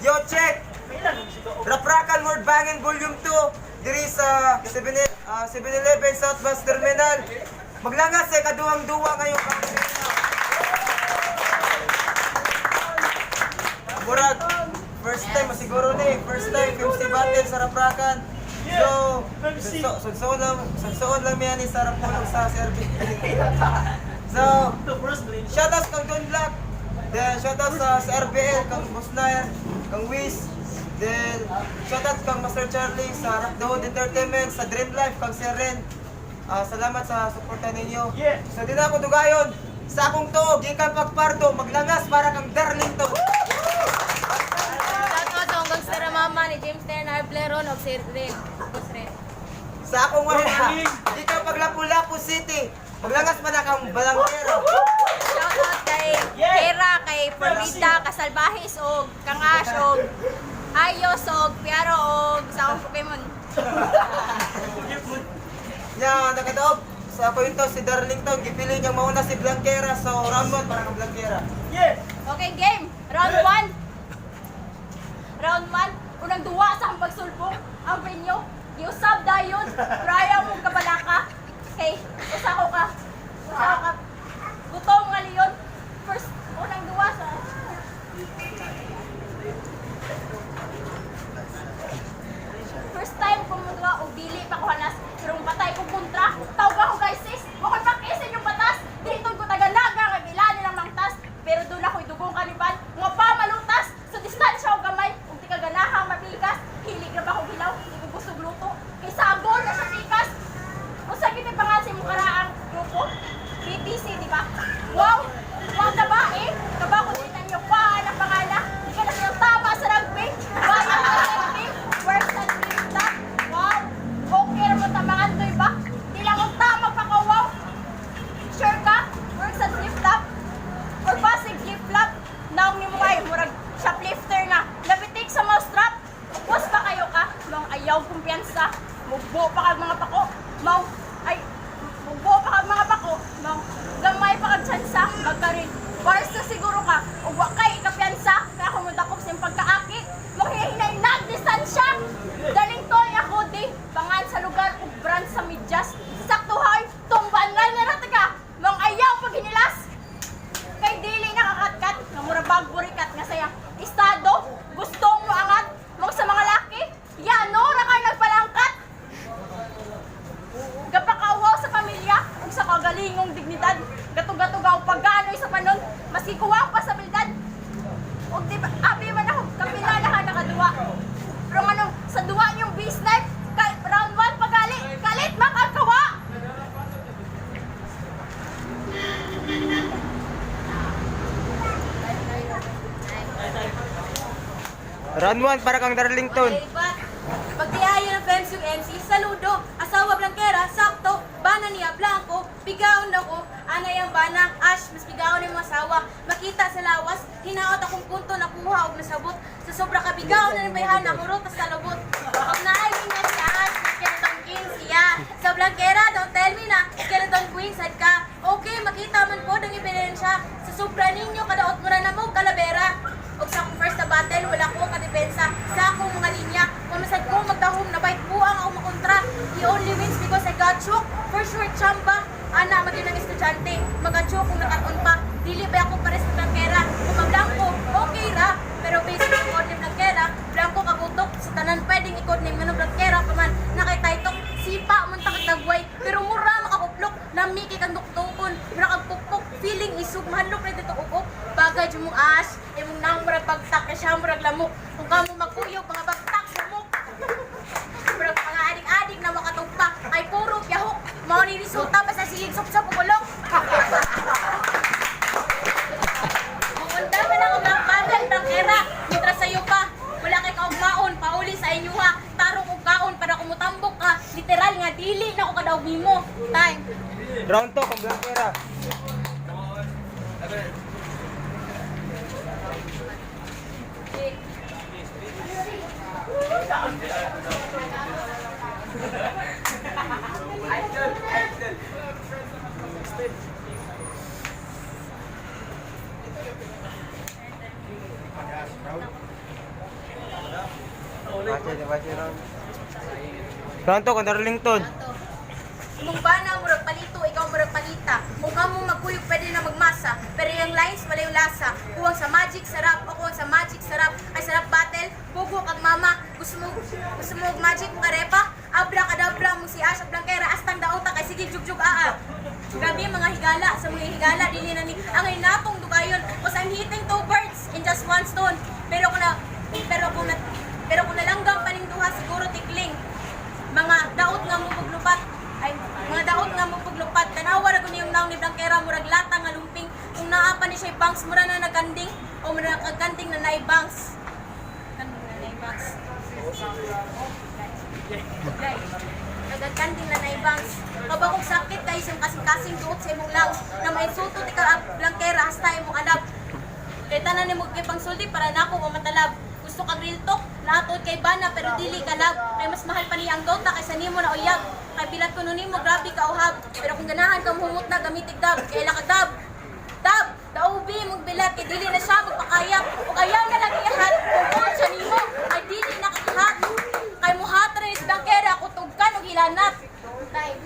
Yo, check! Raprakan World Bangin Volume 2 diri sa 7 7-Eleven South Bus Terminal. Maglangas sa kaduhang duwa ngayong Murag, first time siguro ni, first time MC battle sa Raprakan. So, sugsoon lang miya ni sa Rapulong sa CRB. So, shoutout kang Don Black. Then shoutout sa RBL, kang Boss Nair, kang Wiz. Then shoutout kang Master Charlie sa Rock the Hood Entertainment, sa Dream Life, kang Sir Ren. Ah, salamat sa suporta ninyo. So di na ako dugayon. Sa akong tuo, gikan pagpardo, maglangas para kang Darlington. Shout out sa akong gangster mama ni James Ten Arbleron og Sir Ren. Boss Ren. Sa akong wala, gikan paglapu-lapu City, maglangas pa na kang balangero. Shout out kay Hera, kay Formida, Kasalbahis og Kang Ash og Ayos og Piaro og sa akong Pokemon. Nya nakadaog sa ako ito si Darlington, gipili niyang mauna si Blanquera, so round 1 para kang Blanquera. Okay, game. Round 1. Round 1. Unang duwa sa akong pagsulpong ang venue. Giusab dayon. Pero ayaw mong kabalaka. Kay usa ko ka. Usa ko ka. Gutom nga leon. First, unang duwa sa. First time ko muduwa og dili pa ko hanas, pero patay ko kontra. Tawag ako guys sis, wa ko'y pakisin yung batas. Dito ko taga Naga nga bila nilang mangtas, pero doon ako'y dugong kaniban nga pa malutas. Sa distansya og gamay ug di ka ganahang mapikas. Hilig ra ba ko hilaw, di ko gusto luto. Kay sabon na sa pikas. Unsa gid pangalan sa imong karaang grupo? BTC, di ba? Wow! Wow na ba eh? Kaba ko din ninyo pa ang pangalan. Di ka na siyang tama sa rugby. Wala ka sa team. Works and flip top. Wow! Okay ra mo tamangan doy ba? Di lang ang tama pa ka, wow! Sure ka? Works and flip top? Or basig flip flop? Naong nimo kay murag shoplifter nga. Nabitik sa mousetrap. Upos pa kayo ka? Mga ayaw kumpiyansa. Mugbo pa kag mga pako. Mau ay mugbo pa kag mga pako. Mau gamay pa kag tsansa magkarin. Bars na siguro ka ug wa kay ikapiyansa kaya kung mudakop sa imong pagkaaki manghihinay nagdistansya. Daling toy ako di pangan sa lugar ug brand sa medyas. Sakto hay tumban nga na ra ka. Mong ayaw pag hinilas. Kay dili nakakatkat nga mura bag burikat nga sayang estado gustong mo angat mong sa mga laki yano ra ka nagpalangkat gapakaawaw sa pamilya ug sa kagalingong dignidad gatug-gatugaw pagganoy sa panon maski kuwang pa sa bilidad ug di ba abi man ako kapila na ka nakaduwa pero anong sa duwa niyong business kay round 1 pagali kalit makakawa. Round 1 para kang Darlington. Okay, but pagtiayo ng FEMS yung MC, saludo, asawa Blanquera, sakto, bana niya, blanco, pigaon daw ko, anay ang bana, ash, mas pigaon ni mga asawa, makita sa lawas, hinaot akong punto, nakuha og nasabot, sa sobra kabigaon na ng bayhana, hurot sa lubot. Og naay linya si Ash, skeleton king siya. Sa Blanquera, don't tell me na, skeleton queen, sad ka. Okay, makita man po ang ebidensya, sa sobra ninyo, kadaot mo na mo, kalabera. Og sa akong first na battle, wala ko kadepensa sa akong mga linya. Mamasad ko magdahom na bite buang ako makontra. He only wins because I got shook. For sure, chamba. Ana, maging ng estudyante. Magachoke kung nakaton pa. Dili ba ako pares sa Blanquera? Kung mablangko, okay ra. Pero basic sa code ni Blanquera, blanco kabutok. Sa tanan pwedeng ikod ni Mano Blanquera pa man. Nakay sipa man takagdagway. Pero mura makakuplok. Lami kay kang duktukon. Mura kang pukpok. Feeling isug. Mahadlok na dito ukok. Bagay jud mong ash. Imong nang murag bagtak. Kay siya murag lamok. Kung kamo magkuyog, mga bagtak sumok. Murag mga adik-adik na makatugpa. Ay puro yahok. Mao ni resulta basta sige sup-sup ug ulok. Muunda man ako ng battle, Blanquera. Mitra sa'yo pa. Wala kay kaugmaon, pauli sa inyo ha. Tarong og kaon para kumutambok ka. Literal nga dili na ko kadaog nimo. Time. Round 2 kang Blanquera. Watch it round. Round 2 kang Darlington. Ato. Imong bana murag palito, ikaw murag palita. Kung kamo magkuyog pwede na magmasa, pero yung lines wala yung lasa. Kuwang sa magic sarap o kuwang sa magic sarap ay sarap battle, bugo kag mama. Gusto mo og magic mo karepa? Abra kadabra mo si Ash at Blanquera astang daota kay sige jugjug aa. Grabe yung mga higala sa mga higala dili na ni ang natong dugayon was I'm hitting two birds in just one stone. Pero kung nalanggam paning duha siguro tikling mga daot nga mupuglupat ay mga daot nga mupuglupat tanawa ra gud yung naong ni Blanquera, murag lata nga lumping. Kung naa pa ni siya bangs, mura na nagkanding o mura kagkanding na naay bangs, kanding na naay bangs. Day. Nagkanding na naay bangs. Kabakog sakit kay siyang kasing-kasing duot sa imong lungs na mainsulto ti ka Blanquera hasta imong alab. Kay tanan nimo kay pangsulti para nako mamatalab. Gusto kag real talk, naatod kay bana pero dili ka love. Kay mas mahal pa niya ang dota kaysa nimo na uyab. Kay bilat kuno nimo grabe ka uhab. Pero kung ganahan ka muhumot na gamitig dab, kay ila ka dab. Dab, daubi mong bilat kay dili na siya magpakayap. Ug ayaw na lang ihat kung siya nimo kay dili na kakihat. Kay muhat ra ni si Bangkera kutog ka og hilanat. Time.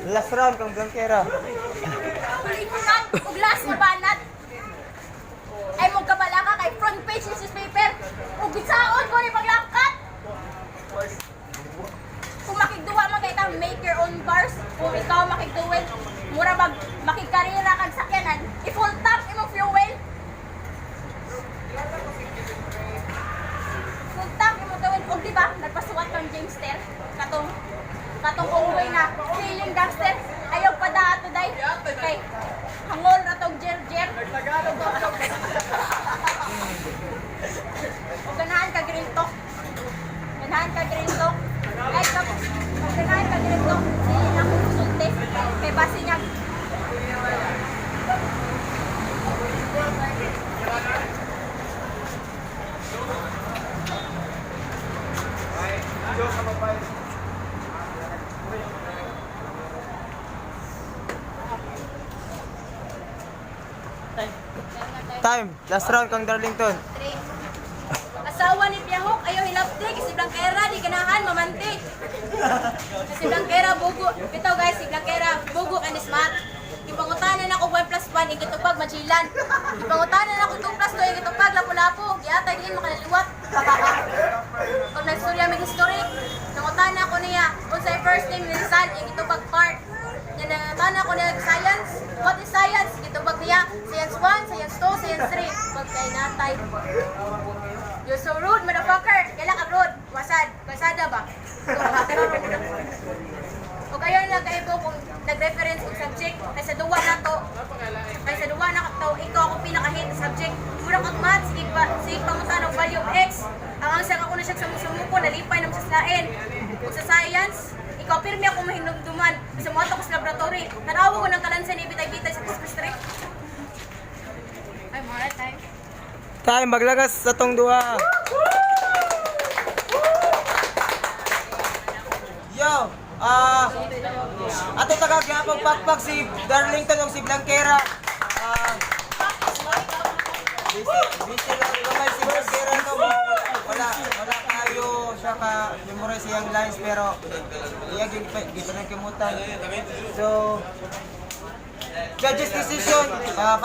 Last round kang Blanquera. Hulihan ug last nga banat. Ay mong kabalaka kay front page ng newspaper. Ug gisaon ko ni paglangkat. Kung makigduwa man kay tang make your own bars, kung ikaw makigduwel, mura bag makigkarera kag sakyanan, i-full tank imong fuel. Full tank imong fuel. Og di ba nagpasuwat kang James Ter katong katong unggoy na feeling gangster ayaw pa da ato day kay hangol ra tong jer jer. O ganahan ka green talk. Ganahan ka green talk. Ay, kap, o ganahan ka green talk. Dili na akong musulti. Kay base niya. Time. Last round kang Darlington. Three. Asawa ni Piyahok ayaw hilabti kasi Blanquera di ganahan mamanti. Kasi Blanquera bugo. Bitaw guys, si Blanquera bugo and smart. Ipangutanan ako 1 plus 1 ikitupag machilan. Ipangutanan ako 2 plus 2 ikitupag lapu-lapu. Giatay diin makalaliwat. Kung nagstorya may history, nangutana ako niya unsay first name ni Rizal ikitupag part. Nya nangutana ako niya science. What is science? Gitubag niya science 1, science 2, science 3. Pagkay natay. You're so rude, motherfucker! Kailan ka rude? Wasad. Wasada ba? O kayo lang kayo kung nag-reference og subject kay sa duwa na to. Kay sa duwa na to, ikaw ako pinaka-hate sa subject. Mura kag math, sige pa, sige pangutan og value of x. Ang angsa ako na siya sa sumuko, nalipay na sa lain. Ug sa science, ikaw pirmi ako mahinumduman. Sa mga ko sa laboratory, tanawa ko ng kalansa ni bitay-bitay sa Christmas tree. Ay, more time. Time. Maglagas sa tong duha. Yo, ato taga gyapon pakpak si Darlington ug si Blanquera. Busy, busy lang gamay si Blanquera no. Wala kayo siya ka memorize iyang lines pero iya gyud gipanagkimutan. So judges decision, 5-0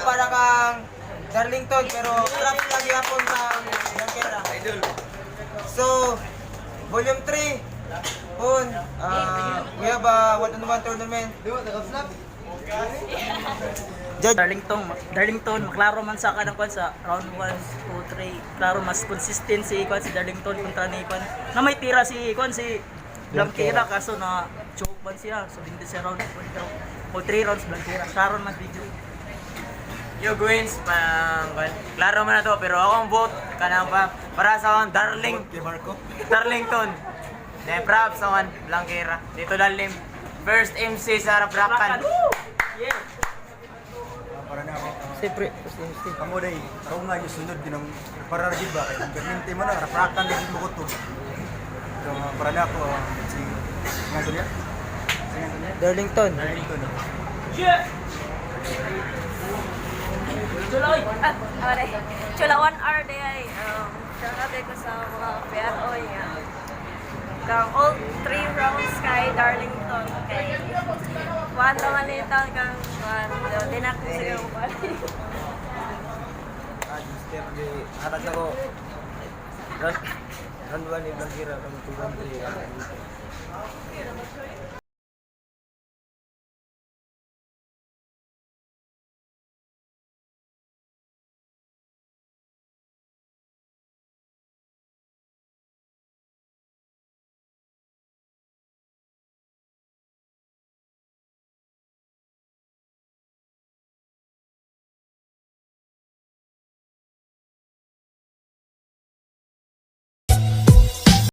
para kang Darlington pero props lang gyapon kang Blanquera. So, Volume 3, Pun, we have a one-on-one tournament. Judge, Darlington, Darlington, maklaro man sa kanang kwan sa round 1, 2, 3. Klaro mas consistent si kwan si Darlington kontra ni kwan. Na may tira si kwan si Blanquera kaso na choke man siya. So hindi siya round 1 pero o 3 rounds Blanquera. Klaro man video. Yo, Gwins, pang, klaro man na to, pero akong vote, kanang pa, para sa akong darling, Darlington. Then, props sa akong Blanquera. Dito lalim. First MC sa Raprakan. Yeah. Para na ako. siyempre, first MC. Kamo day, ako nga yung sunod ginang para ra gid ba kay kung perminti mo na raprakan lagi mo kutob. So para na ako si nga niya. Si nga niya. Darlington. Darlington. Yeah. Tuloy. Ah, aray. Chula 1 hour day ay. Shout out ko sa mga Kang all three rounds kay Darlington kay kuan naman nito kang kuan di na ko siguro kuan. Hatag na ko. Round 1 ni Blanquera, round 2, round 3.